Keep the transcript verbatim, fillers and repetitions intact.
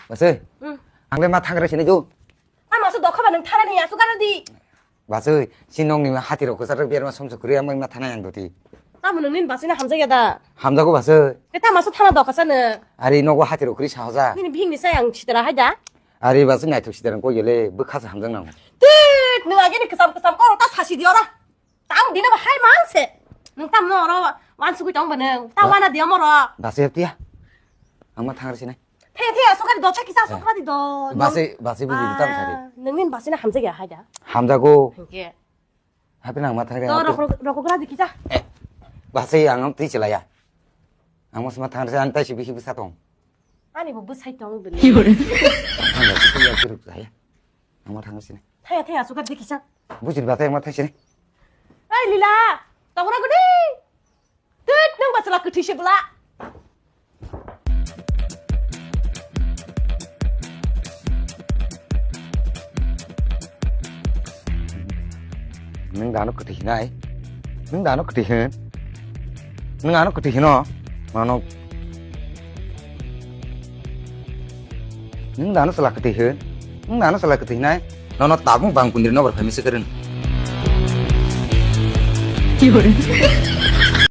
Basui, hmm, ang le ma thangra sini do. Tamo so dokha ba nang thara ni asu gara di. Basui, si nong ni hati rok kwcharo berma somso kwrwi amai ma thana yang doti. Tamo nang nin basui na hamjak ya da. Hamjago basui. Ke tamo so thana dokha sa ne. Ari nogo hati rok kwrwi sahoja. Nini bihing ni sai ang sitara hai da. Ari basui naithok sitara ko yele bwkha sa hamjak nang. Tit, nang agi ni kwcham kwcham koro ta sasi di ora. Tamo dina ba hai man se. Nang tam no oro wan sugui tong ba nang. Ta wana dia moro. Basui hep tiya. Ang ma thangra sini. Thaya, thaya, aswk kari do, chakisa aswk kari do. Basi, basi buji tam sari. Nangni basi na hamjak ya hai da. Hamjago. Hingke. Hape nang ma thangre. To rok rok rok kra di kisa. Basi ang twi chelaya. Ang mas ma thangre an tai si bihi bwsa tong. Ani bo bwsai tong bini. Hamjak si ya kiruk saya. Ang ma thangre sini. Thaya, thaya, aswk kari di kisa. Buji basi ang ma thai sini. Ai Lila, tong rok di. Tit, nwng ba chwla kwthwi se bwla. Nwng dano kwthwi hinai? Nwng dano kwthwi hin? Nwng ano kwthwi hino? Mano. Nwng dano chwla kwthwi hin? Nwng dano chwla kwthwi hinai? Nono tabuk bang kundri nobar phaima se kwrwng.